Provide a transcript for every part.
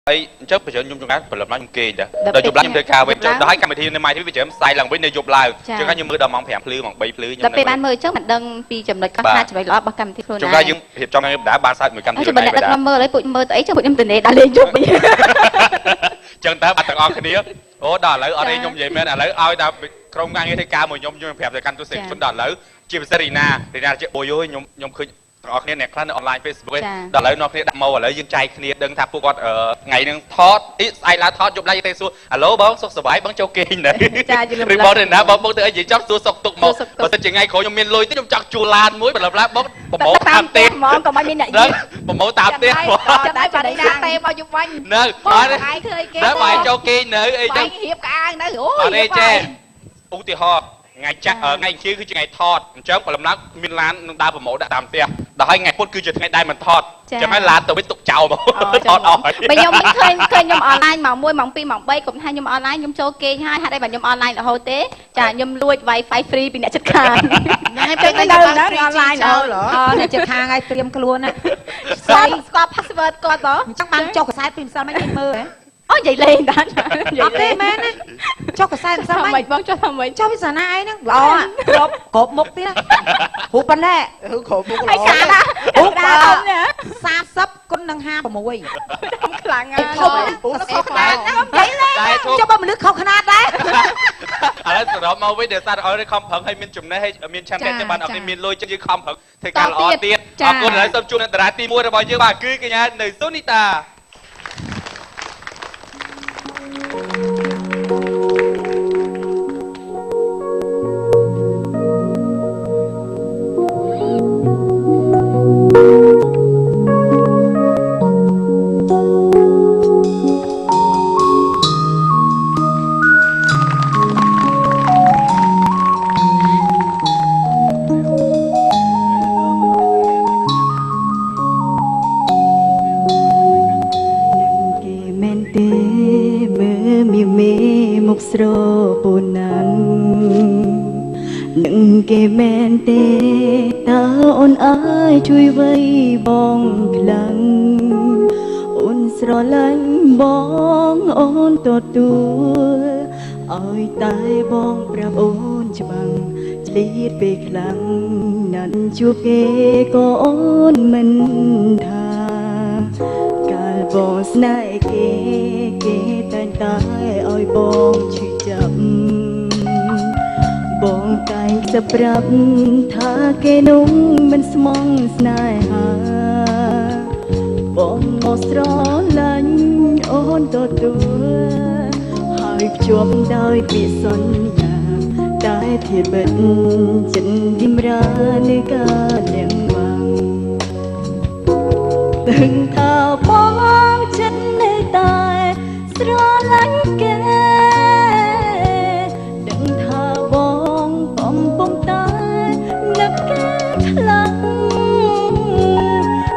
អីអញ្ចឹងប្រជុំខ្ញុំចង្ការព្រលឹមឡើងខ្ញុំគេងដែរដល់យប់ឡើងខ្ញុំធ្វើការវិញចូលដល់ហើយកម្មវិធីនៅ My TV វាច្រើនផ្សាយឡើងវិញនៅយប់ឡើងអញ្ចឹងខ្ញុំមើលដល់ម៉ោង5ភ្លឺម៉ោង3ភ្លឺខ្ញុំ ដល់ពេលបានមើលអញ្ចឹងមិនដឹងពីចំណុចកោះខាតចំណុចល្អរបស់កម្មវិធីខ្លួនឯង ជួនកាលយើងរៀបចំការងារបដាបានសើចមួយកម្មវិធី ខ្លួនឯងដែរខ្ញុំមើលហើយពួកមើលទៅអីចឹងពួកខ្ញុំទៅនេដល់លេងយប់វិញ ចឹងតើបាទទាំងអស់គ្នាអូដល់ឥឡូវអត់ទេខ្ញុំនិយាយមែនឥឡូវឲ្យតែក្រុមការងារធ្វើការមួយខ្ញុំខ្ញុំប្រាប់ទៅកាន់ទស្សនិកជនដល់ឥឡូវជាពិសេសរីណារីណាជាបុយខ្ញុំឃើញទាំងអស់គ្នាអ្នកខ្លះនៅអនឡាញ Facebook ឯងដល់ឥឡូវនាំគ្នាដាក់មកឥឡូវយើងចែកគ្នាដឹងថាពួកគាត់ថ្ងៃហ្នឹងថតអីស្អែកឡើងថតយប់ឡើងទេសួរអាឡូបងសុខសប្បាយបងចូលគេងដែរឬបងទៅណាបងបងទៅអីនិយាយចប់សួរសុខទុក្ខមកបើសិនជាថ្ងៃក្រោយខ្ញុំមានលុយទេខ្ញុំចង់ជួលឡានមួយបន្លំឡាបងប្រមូលតាមផ្ទះ ហ្មងកុំឲ្យមានអ្នកយី ប្រមូលតាមផ្ទះ ចាំតែបាត់ណាទេមកយប់វិញ នៅ អត់ឯងធ្វើអីគេ នៅបាយចូលគេងនៅអីចឹង រៀបក្អាងនៅអូ អត់ទេចេះឧទាហរណ៍ថ្ងៃចាក់ថ្ងៃអង្គារគឺជាថ្ងៃថតអញ្ចឹងព្រលឹមឡើងមានឡាននឹងដើរប្រមូលដាក់តាមផ្ទះដល់ហើយថ្ងៃពុធគឺជាថ្ងៃដែលមិនថតអញ្ចឹងហើយឡានទៅវិញទុកចោលមកថតអស់ បើខ្ញុំមិនឃើញខ្ញុំអនឡាញម៉ោង1ម៉ោង2ម៉ោង3កុំថាខ្ញុំអនឡាញខ្ញុំចូលគេងហើយហេតុអីបានខ្ញុំអនឡាញរហូតទេចាខ្ញុំលួច Wi-Fi free ពីអ្នកជិតខាង ហ្នឹងហើយពេលនៅហ្នឹងអនឡាញ អអ្នកជិតខាងឲ្យត្រៀមខ្លួនណាស្គាល់ password គាត់ហ៎ អញ្ចឹងបានចុះកសែតពីម្សិលមិញគេមើលហ៎ អូនិយាយលេងតា អត់ទេមែនណាចុះកសែតម្សិលមិញ បងចុះថាម៉េច ចុះវិសាណាអីហ្នឹងល្អគ្រប់មុខទៀតរូបប៉ុណ្ណេះ គ្រប់មុខ ហើយសាណា រូប30គុណនឹង56 ធំខ្លាំងណាស់ ធំខុសខ្នាតចុះបើមនុស្សខុសខ្នាតដែរ ឥឡូវសរុបមកវិញដែលសារឲ្យខំប្រឹងឲ្យមានចំណេះឲ្យមានឆន្ទៈបានអត់មានលុយចឹងយើងខំប្រឹងធ្វើការល្អទៀតអរគុណឥឡូវសូមជួបនៅតារាទី1របស់យើងបាទគឺកញ្ញានៅសូនីតា ស្រពូនណាំនឹងគេមែនទេតើអូនអើយជួយវៃបងខ្លាំងអូនស្រឡាញ់បងអូនទទួលឲ្យតែបងប្រាប់អូនច្បាំងឆ្លៀតពេលខ្លាំងណាស់ជួបគេក៏អូនមិនថាកាលបងស្នេហ៍គេគេតែងតែឲ្យបងឈឺចាប់បងតែងจะប្រាប់ថាគេនោះមិនស្មងស្នេហាបងមកស្រឡាញ់អូនទទួលហើយភ្ជាប់ដោយពាក្យសន្យាតែធៀបបិទចិត្តយមរានៃការលៀងបាំងទាំងថាបងចិត្តនៅតែស្រឡាញ់គេដឹងថាបងកំពុងតែនឹកគេខ្លាំង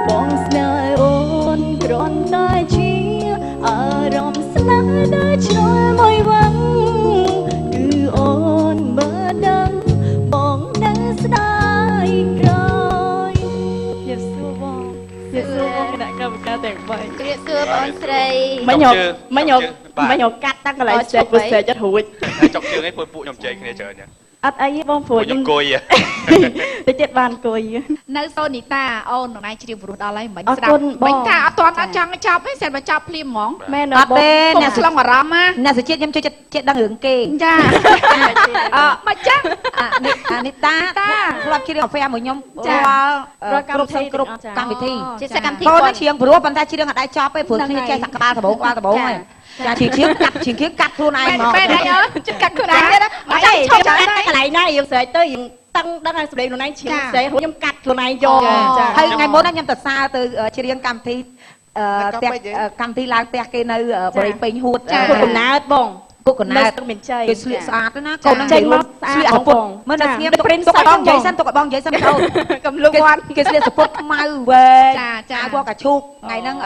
បងស្នេហ៍អូនគ្រាន់តែជាអារម្មណ៍ស្នេហ៍ដែលជ្រុលមួយវងគឺអូនបើដឹងបងនៅស្ដាយក្រោយ ជម្រាបសួរបងជម្រាបសួរបងគណៈកម្មការទាំង3 ជម្រាបសួរបងស្រី មិញមិញមិញកាត់តាំងកន្លែងស្រែកព្រោះស្រែកអត់រួច ចុកជើងឯងពួកខ្ញុំជែកគ្នាច្រើនចឹង អត់អីទេបងព្រោះ ខ្ញុំអង្គុយ តិចទៀតបានអង្គុយ នៅសូនីតាអូនណៃជ្រាបព្រោះដល់ហើយមិញស្ដាប់មិញថាអត់ទាន់អត់ចង់ចប់ទេស្រាប់មកចប់ភ្លាមហ្មង មែន អត់ទេអ្នក ស្លងអារម្មណ៍ណា អ្នកសុជាតិខ្ញុំចូលចិត្តចេះដឹងរឿងគេ ចាអឺមកចឹង អានីតាធ្លាប់ជ្រៀងកាហ្វេមួយខ្ញុំរាល់គ្រប់គ្រប់កម្មវិធី ជាកម្មវិធី គាត់ច្រៀងព្រោះប៉ុន្តែច្រៀងអត់ដែរចប់ទេព្រោះគ្នាចេះតែក្បាលដបងក្បាលដបងហើយចាជាងកាត់ជាងកាត់ខ្លួនឯងមក មែនអីអើកាត់ខ្លួនឯងទៀត អត់ទេខ្ញុំកាត់កន្លែងណាយើងស្រែកទៅយើងតឹងដឹងឲ្យសម្លេងខ្លួនឯងជ្រៀងស្រែកខ្ញុំកាត់ខ្លួនឯងយក ចាហើយថ្ងៃមុនខ្ញុំទៅសារទៅច្រៀងកម្មវិធីផ្ទះកម្មវិធីឡើងផ្ទះគេនៅបរិពេញហួត គុកកំណើតបងគុកកំណើតមានជ័យ គេស្លៀកស្អាតណាកូននឹង ចេញមក ស្លៀកពុតមើលនៅស្ងៀមទុកឲ្យបងនិយាយសិនទុកឲ្យបងនិយាយសិនអូ កំលុកវត្ត គេស្លៀកសពុតខ្មៅវែងអាវពណ៌កាឈូកថ្ងៃហ្នឹង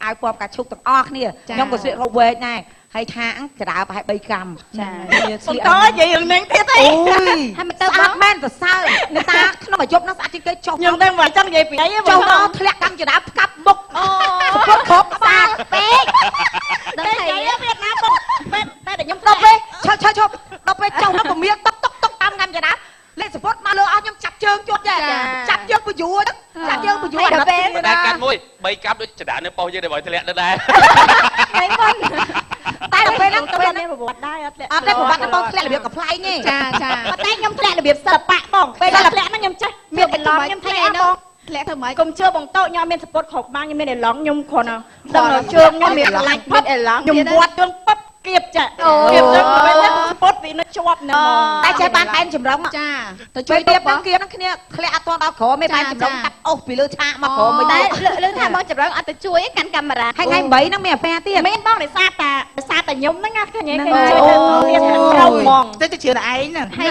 អាវពណ៌កាឈូកទាំងអស់គ្នាខ្ញុំក៏ស្លៀករ៉ូបវែងដែរហើយឆាងចដើប្រហែល3កាំ ចា ស្លៀក តើនិយាយរឿងហ្នឹងទៀតអី អូយហើយមកទៅបងមែនសរសើរនៅតាក្នុងអាយុហ្នឹងស្អាតជាងគេចុះ ខ្ញុំដឹងមកចង់និយាយពីអី ចុះមកធ្លាក់កាំចដើផ្កាប់មុខអូសពុតគ្រប់ស្អាតពេក 3កាប់ដូចចដាននៅប៉ុស្តិ៍យើងដែលបើធ្លាក់ទៅដែរ ថ្ងៃមុន តែដល់ពេលហ្នឹង ទៅមានប្រវត្តិដែរអត់ធ្លាក់ អត់ទេប្រវត្តិបងធ្លាក់របៀបកំប្លែងទេ ចាចា ប៉ុន្តែខ្ញុំធ្លាក់របៀបសិល្បៈបងពេលធ្លាក់ហ្នឹងខ្ញុំចេះមានអេឡង់ខ្ញុំធ្លាក់បង ធ្លាក់ធ្វើម៉េច កុំជឿបងតោខ្ញុំមានសពតខកបាំងខ្ញុំមានអេឡង់ខ្ញុំគ្រាន់តែដឹងដល់ជើងខ្ញុំមានខ្លាច់ មានអេឡង់ ខ្ញុំវត្តជើងពឹបគៀបចាគៀបទៅពេលទៅសពតវានៅជាប់ហ្នឹង តែចេះបានបែនចម្រុង ចាទៅ ជួយ ជួយ ទៀបហ្នឹងគៀបហ្នឹងគ្នាធ្លាក់អត់ទាន់ដល់ក្រោមទេបែនចម្រុងកាប់អុសពីលើឆាកមកក្រោមមិន តែ ដែរ លឺថាបងចម្រុងអត់ទៅជួយកាន់កាមេរ៉ា ហើយថ្ងៃ8ហ្នឹងមានអាហ្វែទៀត មានបងដោយសារតាដោយសារតែខ្ញុំហ្នឹងណាឃើញគេជួយទៅទៀតក្រុមហ្មង ទៅទៅជឿតែឯងហ្នឹង ហើយ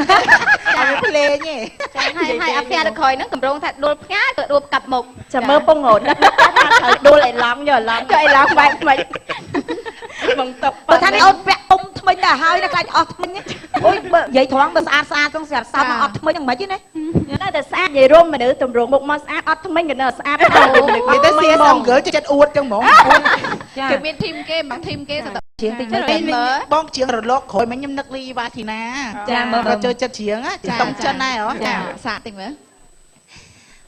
អត់ភ្លេងទេ ចាហើយហើយអាហ្វែដល់ក្រោយហ្នឹងកម្រងថាដួលផ្កាទៅដួលកាប់មុខ ចាំមើលពងរត់ថាត្រូវដួលអេឡង់យកអេឡង់ ចុះអេឡង់បែបមិន បងតប បើថានេះអូនពាក់អុំថ្មិញដល់ហើយណាខ្លាចអស់ថ្មិញអូយបើនិយាយត្រង់បើស្អាតស្អាតហ្នឹងស្រាប់សោតអត់ថ្មិញហ្នឹងមិនទេណា នៅតែស្អាតនិយាយរួមមនុស្សតម្រង់មុខមកស្អាតអត់ថ្មិញក៏នៅស្អាតដែរ និយាយទៅ CSM girl ចិត្តអួតចឹងហ្មង គេមានធីមគេមកធីមគេសត ជាងតិចមើល មើល បងជាងរលកក្រោយមិញខ្ញុំនឹកលីវ៉ាធីណា ចាមើល ក៏ចូលចិត្តជាងតុងចិនដែរហ៎ ចាសាកតិចមើល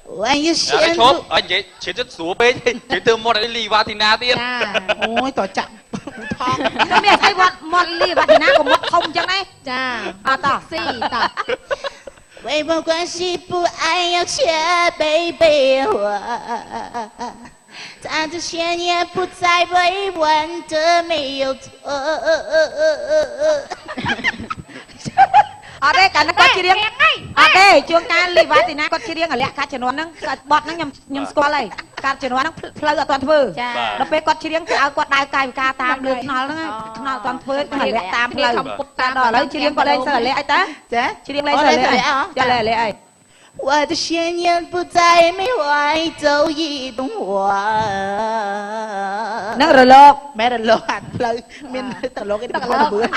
អូយ ឈប់អញនិយាយជិះទៅស្រួលពេកជិះទៅមាត់លីវ៉ាធីណាទៀត ចា អូយតចាក់ថង ខ្ញុំមានអីវត្តមាត់លីវ៉ាធីណាក៏មាត់ធំចឹងដែរ ចា អត់តោះ ស៊ីត 为没关系不爱要却被背我他的千年不再委婉的没有错 អត់ទេកាលហ្នឹងគាត់ច្រៀងអត់ទេជួនកាលលីវ៉ាទីណាគាត់ច្រៀងអាលក្ខកាត់ជំនាន់ហ្នឹងបត់ហ្នឹងខ្ញុំខ្ញុំស្គាល់ហើយកាត់ជំនាន់ហ្នឹងផ្លូវអត់ទាន់ធ្វើ ចា ដល់ពេលគាត់ច្រៀងគេឲ្យគាត់ដើរកាយវិការតាមលើថ្នល់ហ្នឹងថ្នល់អត់ទាន់ធ្វើគាត់អាលក្ខតាមផ្លូវ ខំពុតតាម ដល់ឥឡូវច្រៀងគាត់លែងសូវអាលក្ខអីតា ចា ច្រៀងលែងសូវអាលក្ខអីចាលែងអាលក្ខអី 我的思念不再没外走一动我 ហ្នឹងរលក មែនរលកអាផ្លូវមានតរលកឯងទៅខលបឿន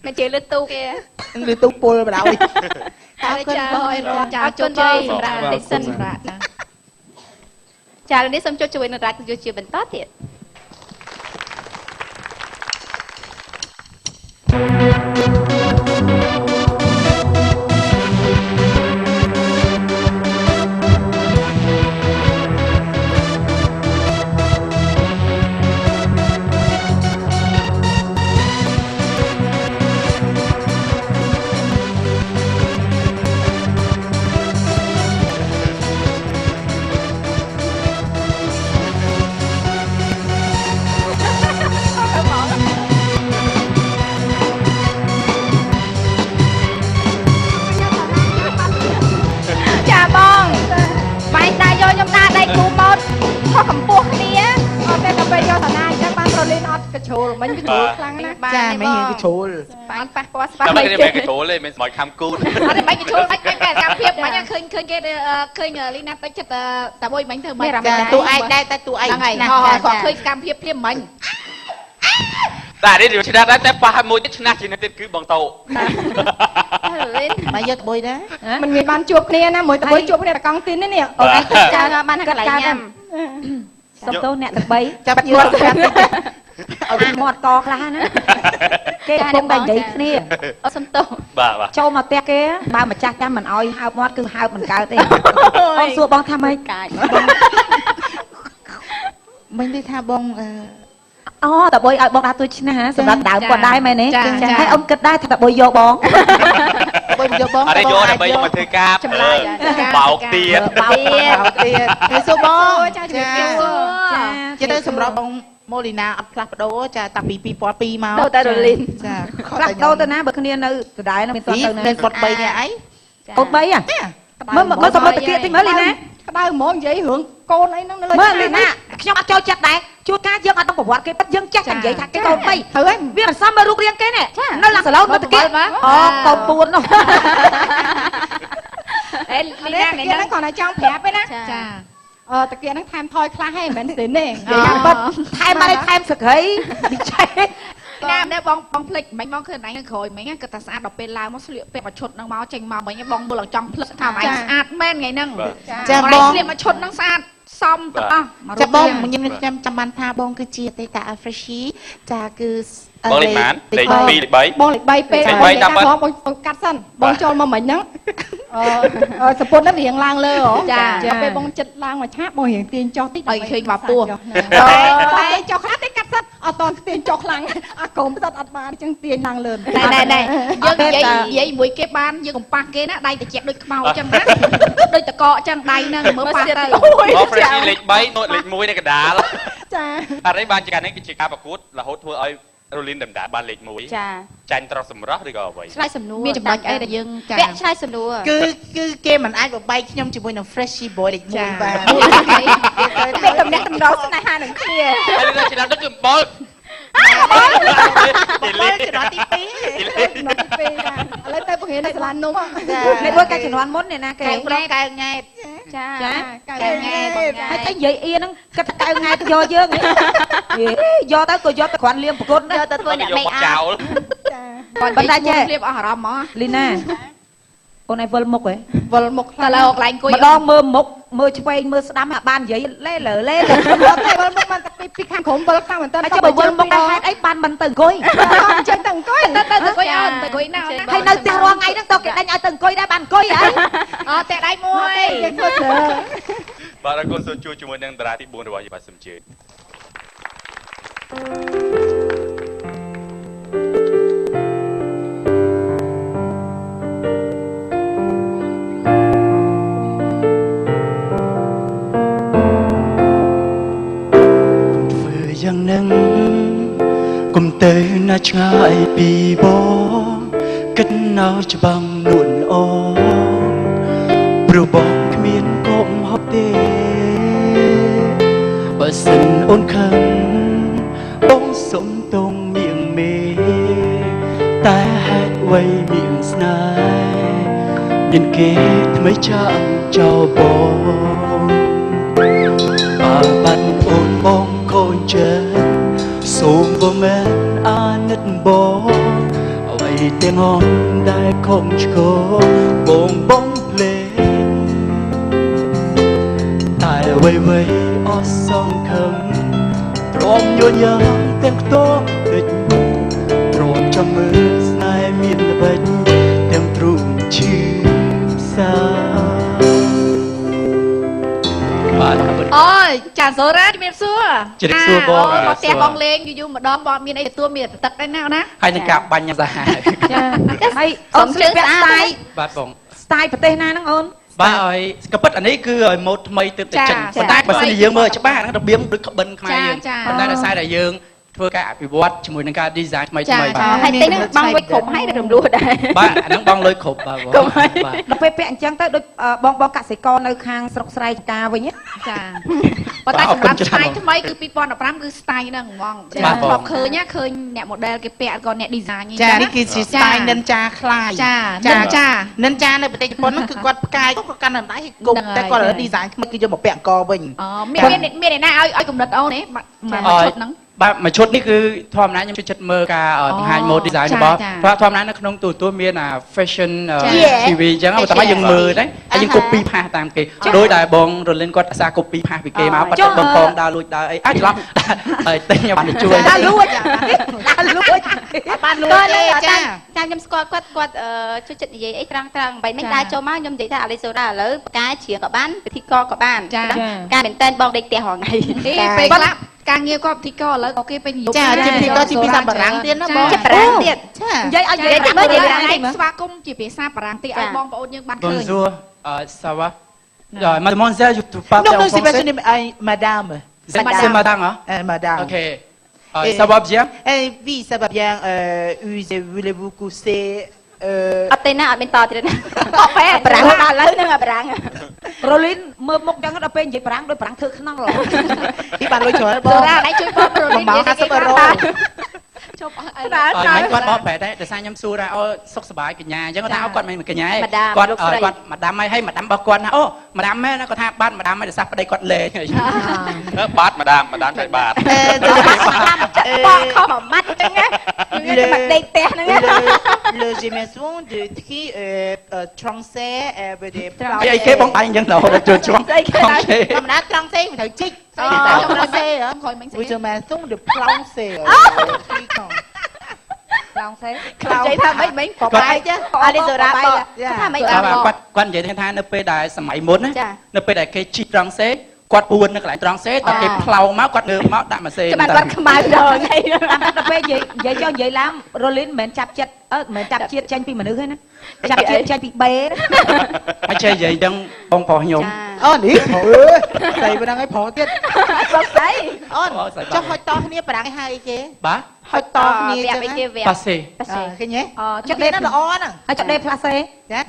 មិនជឿលើទូគេ ឬទូពុលបដ ாய் អរគុណបងចា អរគុណ ជោគជ័យ បង សម្រាប់ តិចសិន សម្រាប់ចា ចាឥឡូវនេះសូមជួបជាមួយនឹងរាជយុជាបន្តទៀតចាបងបាយតាយកខ្ញុំតាដៃគូមកខុសកម្ពស់គ្នា អត់ទេដល់ពេលយកតាណាអញ្ចឹងបានប្រលីនអត់កជ្រុលមិញកជ្រុលខ្លាំងណាស់ ចាមិនហ៊ានកជ្រុល បានប៉ះពាល់ស្បា តែមិនគេមិនគេចូលទេមិនស្មោចខំគូត អត់ទេមិញគេជួយមិនមិនកម្មភាពមិញឃើញឃើញគេឃើញលីណាតិចចិត្តតាមួយមិញធ្វើមិន ចាតួឯងដែរតែតួឯង ហ្នឹងហើយគាត់ឃើញកម្មភាពភ្លាមមិញ តែនេះឆ្នះដែរតែប៉ះមួយទៀតឆ្នះជាងនេះទៀតគឺបងតោ មកយកបុយដែរ មិនងាយបានជួបគ្នាណាមួយតបុយជួបគ្នាតកង់ទីននេះ អូនឯង ចាបានកន្លែងញ៉ាំ សុំទោសអ្នកទាំង3 ចាប់យក ឲ្យមាត់កខ្លះណាគេកំពុងតែនិយាយគ្នា អូសុំទោស បាទបាទ ចូលមកផ្ទះគេបើម្ចាស់ចាំមិនអោយហើបមាត់គឺហើបមិនកើតទេអូនសួរបងថាម៉េច កាច មិញនិយាយថាបង អូតបុយឲ្យបងដើរទួយឆ្នះសម្រាប់ដើមគាត់ដែរមែនទេហើយអ៊ំគិតដែរថាតបុយយកបង បុយយកបង អត់យកដើម្បីយកមកធ្វើការ ចម្លើយ បោកទៀត បោក ទៀតហើយសួរបង ចាជំរាបសួរ ចា ចាទៅសម្រាប់បងម៉ូលីណាអត់ផ្លាស់ប្ដូរចាតាំងពី2002មក ដូរតែរលីន ចា ផ្លាស់ប្ដូរទៅណាបើគ្នានៅដដែលនៅមានតទៅណា មានគាត់3នាក់អី កូន3ហ៎មើលមើលសុំមើលតាគៀកតិចមើលលីណា ក្តៅហ្មងនិយាយរឿងកូនអីហ្នឹងនៅលើ មើលលីណាខ្ញុំអត់ចូលចិត្តដែរជួនកាលយើងអត់ដឹងប្រវត្តិគេប៉ិតយើងចេះតែនិយាយថាគេកូន3 ត្រូវហើយ វាមិនសមមើលរូបរាងគេនេះនៅឡើងសាឡូនមើលតាគៀកអូកូនពួននោះ អេលីណា តា ថ្ងៃ គៀហ្នឹង ហ្នឹង គ្រាន់តែចង់ប្រាប់ទេណា ចា អឺតាគៀហ្នឹងថែមថយខ្លះហើយមិនមែនស្ទិនទេ និយាយ ប៉ិតថែមមកថែមសក្រីវិឆេ ណាម្នាក់បងបងភ្លេចមិញបងឃើញឯងក្រោយមិញគាត់ថាស្អាតដល់ពេលឡើងមកស្លៀកពាក់មួយឈុតហ្នឹងមកចេញមកមិញបងមើលឡើងចង់ភ្លឹកថាឯងស្អាតមែនថ្ងៃហ្នឹង ចាបង ស្លៀកមួយឈុតហ្នឹងស្អាតសមទាំងអស់ ចាបងខ្ញុំខ្ញុំចាំបានថាបងគឺជាអតីត Freshi ចាគឺ បងលេខប៉ុន្មានលេខ2លេខ3 បងលេខ3ពេលបងបងកាត់សិនបងចូលមកមិញហ្នឹង អឺសពុតហ្នឹងរៀងឡើងលើហ៎ចាពេលបងចិត្តឡើងមកឆាកបងរៀងទាញចុះតិច ឲ្យឃើញបាពោះ តែទាញចុះខ្លះទេកាត់សិតអត់តន់ទាញចុះខ្លាំងអាកុំសិតអត់បានអញ្ចឹងទាញឡើងលើ ណែណែណែយើងនិយាយមួយគេបានយើងកំប៉ះគេណាដៃតិចដូចខ្មោចចឹងណាដូចតកកចឹងដៃហ្នឹងមើលប៉ះទៅ អូ Fresh លេខ3នោះលេខ1នៅកណ្ដាល ចា អត់ទេបានជាការនេះគឺជាការប្រកួតរហូតធ្វើឲ្យរលីនដំដាបានលេខ1 ចា ចាញ់ត្រង់សម្រស់ឬក៏អ្វី ឆ្លើយសំណួរ មានចំណុចអីដែលយើងចា វគ្គឆ្លើយសំណួរ គឺគេមិនអាចបំបែកខ្ញុំជាមួយនឹង Freshy Boy លេខ1បាន ពេលតំណាក់តំណងស្នេហានឹងគ្នា ហើយលើឆ្នាំទៅគឺអំបិល បលជំនាន់ទី2 ចំណុចទី2ចាឥឡូវទៅបង្រៀននៅសាលានំ នេះមួយកាលជំនាន់មុននេះណាគេ កែវប្រងកែវង៉ែត ចា ចា កែវង៉ែត ហើយទៅនិយាយអៀហ្នឹងគិតកៅង៉ែតយកយើងហ៎យកទៅក៏យកទៅគ្រាន់លៀមប្រគុណដែរ យកទៅធ្វើអ្នក make ចោល up ចា ប៉ុន្តែចេះ ភ្លាមអស់អារម្មណ៍ហ្មង លីណាអូនឯងវិលមុខហ៎ វិលមុខ តើឡើយកន្លែងអង្គុយ ម្ដងមើលមុខមើលឆ្វេងមើលស្ដាំហើយបាននិយាយលេលើលេលើ អត់ទេវិលមុខបានតែពីខាងក្រោមវិលខ្លាំងមែនតើ ហើយចុះបើវិលមុខហេតុអីបានមិនទៅអង្គុយ អញ្ចឹងទៅអង្គុយ ទៅទៅអង្គុយអូនទៅអង្គុយណាអូន ហើយនៅផ្ទះរាល់ថ្ងៃហ្នឹងតើគេដេញឲ្យទៅអង្គុយដែរបានអង្គុយអី អត់តែដៃមួយ យើងធ្វើស្រើ បាទអរគុណសូមជួបជាមួយនឹងតារាទី4របស់យើងបាទសូមជឿ ធ្វើយ៉ាងនឹងគុំទៅណាឆ្ងាយពីបងគិតនៅច្បាំងនួនអូនព្រោះបងគ្មានកំហុសទេបើសិនអូនខឹងបងសុំទងមៀងមេតែហេតុអ្វីមៀងស្នេហ៍មានគេថ្មីចាំចោលបង បើបាត់អូនបងខូចចិត្តសូមក៏មិនអាណិតបងអ្វីទាំងអស់ដែលខំឆ្គរបងបងភ្លេងតែអ្វីអ្វីអស់សង្ឃឹមទ្រាំញញឹមទាំងខ្ទមតិចទ្រាំចាំមើលស្នេហ៍មានល្បិចទាំងទ្រូងឈឺផ្សាបាទ អូយចាសូរ៉ាជំរាបសួរ ជំរាបសួរបង អូមកផ្ទះបងលេងយូរយូរម្ដងបងមានអីទទួលមានតែទឹកដែរណាអូនណា ហើយនឹងការបាញ់សាហាវ ចាហើយអូនស្លៀកពាក់ style បាទបង style ប្រទេសណាហ្នឹងអូន បាទឲ្យកពិតអានេះគឺឲ្យម៉ូដថ្មីទើបតែចេញប៉ុន្តែបើសិនជាយើងមើលច្បាស់ហ្នឹងរបៀបដូចក្បិនខ្មែរយើងប៉ុន្តែដោយសារតែយើងធ្វើការអភិវឌ្ឍជាមួយនឹងការ design ថ្មីថ្មីបាទ ហើយទិញបងលុយគ្រប់ហើយរំលោះដែរ បាទអាហ្នឹងបងលុយគ្រប់បាទបងបាទ ដល់ពេលពាក់អញ្ចឹងទៅដូចបងបងកសិករនៅខាងស្រុកស្រែចម្ការវិញ ចាប៉ុន្តែសម្រាប់ style ថ្មីគឺ2015គឺ style ហ្នឹងហ្មងធ្លាប់ឃើញណាឃើញអ្នក model គេពាក់ក៏អ្នក design ចានេះគឺជា style និនចាខ្លាយ ចាចា និនចានៅប្រទេសជប៉ុនហ្នឹងគឺគាត់ផ្កាយគាត់កាន់ដៃគប់តែគាត់ design ថ្មីគឺយកមកពាក់អង្គវិញ អូមានមានអ្នកណាឲ្យឲ្យកំណត់អូនទេមួយឈុតហ្នឹង បាទមួយឈុតនេះគឺធម្មតាខ្ញុំចូលចិត្តមើលការបង្ហាញ mode design របស់ព្រោះធម្មតានៅក្នុងទូរទស្សន៍មានអា fashion TV អញ្ចឹងតែមកយើងមើលដែរហើយយើង copy ផាសតាមគេដោយដែលបងរលិនគាត់អាសា copy ផាសពីគេមកបាត់បងផងដើរលួចដើរអីអាចច្រឡំហើយទិញបានជួយ ដើរលួចដើរលួច បានលួចទេចា ចាខ្ញុំស្គាល់គាត់គាត់ជួយចិត្តនិយាយអីត្រង់ត្រង់បាញ់មិញដើរចូលមកខ្ញុំនិយាយថាអាលីសូរ៉ាឥឡូវផ្កាជ្រៀងក៏បានពិធីករក៏បានការមែនតែនបងដេកផ្ទះរាល់ថ្ងៃ ពេលខ្លះការងារគាត់ពិធីករឥឡូវក៏គេពេញនិយម ចាជាពិធីករជាភាសាបារាំងទៀតណាបង ជាបារាំងទៀត ចា និយាយឲ្យនិយាយ មើលនិយាយបារាំងតិច ស្វាគមន៍ជាភាសាបារាំងតិចឲ្យបងប្អូនយើងបានឃើញ Bonjour ça va Mademoiselle je te parle Non non c'est pas madame C'est madame hein Madame OK ça va bien Eh oui ça va bien voulez-vous coucher អត់ទេណាអត់មានតទៀតណាអត់បែបារាំងដល់ឥឡូវហ្នឹងបារាំង រលីនមើលមុខចឹងដល់ពេលនិយាយបារាំងដូចបារាំងធ្វើខ្នងឡង ពីបានលុយច្រើនបង សូរ៉ាដៃជួយបងរលីន 50អឺរ៉ូ ជប់អស់អី ហើយគាត់បកប្រែដែរដោយសារខ្ញុំសួរថាអូសុខសប្បាយកញ្ញាអញ្ចឹងគាត់ថាអូគាត់មិនកញ្ញាគាត់គាត់ម៉ាដាមហើយម៉ាដាមរបស់គាត់ណាអូម៉ាដាមមែនណាគាត់ថាបាទម៉ាដាមហើយដោយសារប្តីគាត់លេង បាទម៉ាដាមម៉ាដាមចៃបាទ បកខុសមួយម៉ាត់អញ្ចឹងណាគឺមកដេកផ្ទះហ្នឹង Le je me souviens de tri français de អីគេបងបាញ់អញ្ចឹងដល់ជួយជ្រង ធម្មតាត្រង់សេមិនត្រូវជីកត្រង់សេហ៎ ក្រោយមិញ Oui, je me souviens de français. ឡងសេ និយាយថាម៉េចមិញ ប្របែក អាលីសូរ៉ាបកថាម៉េច បាទ បង គាត់គាត់និយាយថានៅពេលដែលសម័យមុនណា ចា នៅពេលដែលគេជីកត្រង់សេគាត់ពួននៅកន្លែងត្រង់សេតែគេផ្លោងមកគាត់ងើបមកដាក់ម៉ាសេ ចាំបានគាត់ខ្មៅដល់ថ្ងៃ តាមដល់ពេលនិយាយនិយាយចុះនិយាយឡើងរ៉ូលីនមិនមែនចាប់ចិត្តអឺមិនមែនចាប់ជាតិចេញពីមនុស្សទេណាចាប់ជាតិចេញពីបេណា ហើយចេះនិយាយចឹងបងប្រុសខ្ញុំ អូនេះអើយស្អីប៉ុណ្ណឹងឯងប្រុសទៀត បងស្អី អូនចុះហុចតគ្នាប្រាំងហៅអីគេ បាទ ហុចតគ្នា វគ្គអីគេវគ្គ ប៉ាសេ ប៉ាសេ ឃើញទេ អូ ចុះនេះល្អហ្នឹង ហើយចុះដេផ្លាសេ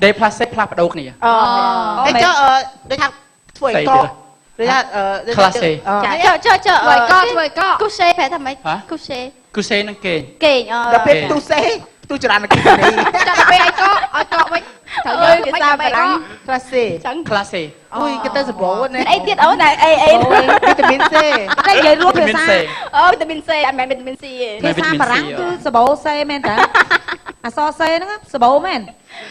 ដេផ្លាសេផ្លាស់ប្ដូរគ្នា អូ តែចុះដូចថាធ្វើឲ្យកកដូចថា ចាចុះចុះចុះ ធ្វើឲ្យកធ្វើឲ្យក គូសេប្រែថាម៉េចគូសេ គូសេនឹងគេ គេងអូ ដល់ពេលផ្ទុះសេផ្ទុះចរន្តអគ្គិសនី ចាំដល់ពេលឲ្យកឲ្យកវិញត្រូវយក ភាសាបារាំង ក្លាសេ ចឹង ក្លាសេ អុយគេទៅសបោណា មានអីទៀតអូនអីអី វីតាមីន C តែនិយាយរួមភាសា អូវីតាមីន C អត់មែនវីតាមីន C ទេ ភាសាបារាំងគឺសបោសេមែនតាអសសេហ្នឹងសបោមែន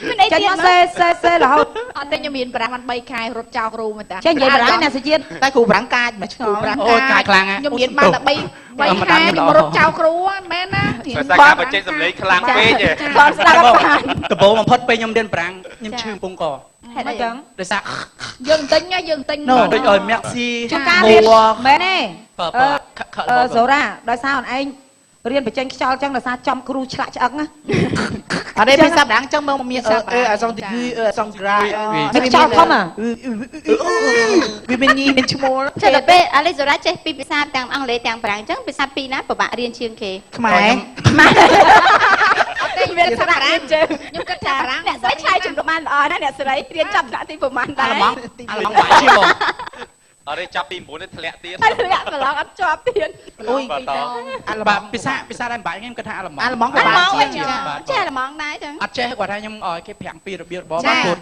មានអី ចេញ ទៀត មកសេសេសេរហូត អត់ទេខ្ញុំមានប្រាំងបាន3ខែរត់ចោលគ្រូមែនតា ចេះនិយាយបារាំងអ្នកសុជាតិ តែគ្រូប្រាំងកាចមកឆ្ងល់ ប្រាំង អូយកាចខ្លាំង ខ្ញុំមានបានតែ3 3ខែខ្ញុំរត់ចោលគ្រូមែនណា ដោយសារការបញ្ចេញសម្លេងខ្លាំងពេកឯង គាត់ស្ដាប់អត់បាន ដំបូងបំផុតពេលខ្ញុំរៀនប្រាំងខ្ញុំឈឺកំពុងក ហេតុអី អញ្ចឹង ដោយសារ យើងទិញយើងទិញ ដូចឲ្យ merci ជួនកាលរៀនមែនទេ បើ អឺ ខខ អឺសូរ៉ាដោយសារអូនឯងរៀនបញ្ចេញខ្យល់ចឹងដោយសារចំគ្រូឆ្លាក់ឆ្អឹងណា អត់ទេភាសាបារាំងចឹងមកមានអឺអឺអសងទីគីអឺអសងក្រា នេះខ្យល់ធំអា វាមានញីមានឈ្មោះ ចុះដល់ពេលអាលីសូរ៉ាចេះពីភាសាទាំងអង់គ្លេសទាំងបារាំងអញ្ចឹងភាសាពីរណាពិបាករៀនជាងគេ ខ្មែរ អត់ទេ មាន ខ្ញុំ សារៈរៀនជើង ខ្ញុំគិតថាបារាំង អ្នកស្រីឆ្លើយជំនួសបានល្អណាស់អ្នកស្រីរៀនចាប់ថ្នាក់ទីប្រហែលដែរ អាល្លឺម៉ង់អាល្លឺម៉ង់បាក់ជាងបង អត់ទេចាប់ទី9នេះធ្លាក់ទៀត ហើយធ្លាក់ប្រឡងអត់ជាប់ទៀត អូយ បាទត អាល្លឺ បាទភាសាភាសាដែលបាក់ខ្ញុំគិតថាអាល្លឺម៉ង់ អាល្លឺម៉ង់ អាល្លឺម៉ង់ ពិបាកជាង បាទ ចេះអាល្លឺម៉ង់ដែរចឹង អត់ចេះគាត់ថាខ្ញុំឲ្យគេប្រាំងពីរបៀបរបបបាទពុត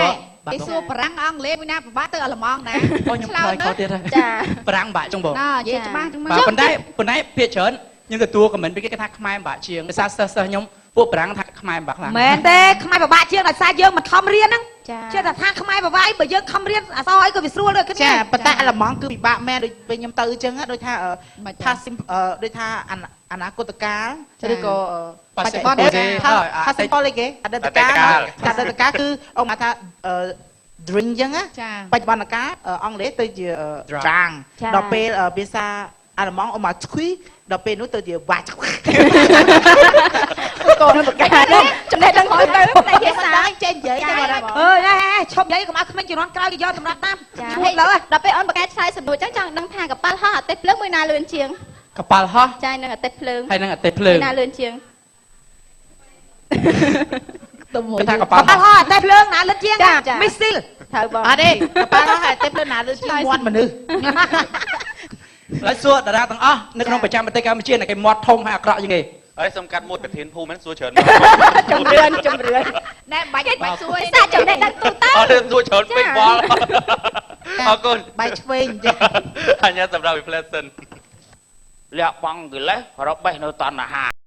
ណែ បាទ គេសួរបារាំងអង់គ្លេសមួយណាពិបាកទៅអាល្លឺម៉ង់ដែរ អូខ្ញុំឆ្លើយខុសទៀតហើយ ចា ប្រាំងបាក់ចឹងបង ណានិយាយច្បាស់ចឹងមក បាទប៉ុន្តែប៉ុន្តែភាគច្រើនខ្ញុំទទួលខមមិនពីគេគេថាខ្មែរបាក់ជាងភាសាសិស្សសិស្សខ្ញុំពួកប្រាំងថាខ្មែរបាក់ខ្លាំង មែនទេខ្មែរពិបាកជាងដោយសារយើងមិនខំរៀនហ្នឹង ចា ចេះតែថាខ្មែរពិបាកអីបើយើងខំរៀនអសអីក៏វាស្រួលដូចគ្នា ចាប៉ុន្តែអាល្លឺម៉ង់គឺពិបាកមែនដូចពេលខ្ញុំទៅអញ្ចឹងដូចថាថាដូចថាអនាគតកាលឬក៏ បច្ចុប្ ប បន្នទេ ថា simple អីគេអតីតកាលអតីតកាលគឺអមថា drink អញ្ចឹងណា ចា បច្ចុប្បន្នកាលអង់គ្លេសទៅជា drang ដល់ពេលភាសាអាល្លឺម៉ង់អមថា tui ដល់ពេលនោះទៅជា watch កូនបកាចំណេះដឹងទៅទៅតែភាសា ចេះនិយាយតែគាត់ អើយហេឈប់និយាយកុំឲ្យក្មេងជំនាន់ក្រោយគេយកសម្រាប់តាម ចា ឈួតលើ ដល់ពេលអូនបកាឆ្លើយសំណួរចឹងចង់ដឹងថាកប៉ាល់ហោះអតិភ្លើងមួយណាលឿនជាង កប៉ាល់ហោះ ចានឹងអតិភ្លើង ហើយនឹងអតិភ្លើង មួយណាលឿនជាង ទៅមួយ គេថាកប៉ាល់ កប៉ាល់ហោះតែភ្លើងណាលិតជាងមីស៊ីល ត្រូវបង អត់ទេកប៉ាល់ហោះហើយទេភ្លើងណាលឿនជាងមាត់មនុស្ស ហើយសួរតារាទាំងអស់នៅក្នុងប្រចាំប្រទេសកម្ពុជាណាគេមាត់ធំហើយអាក្រក់ជាងគេ អរសុំកាត់មួយប្រធានភូមិហ្នឹងសួរច្រើន ជំរឿនជំរឿន ណែបាច់បាច់សួរ ភាសាចំណេះដឹងទូទៅ អត់ទេសួរច្រើនពេកវល់អរគុណ បាយឆ្វេងចា អញ្ញាសម្រាប់វិផ្លែសិន លះបង់កិលេសរបេះនៅតណ្ហា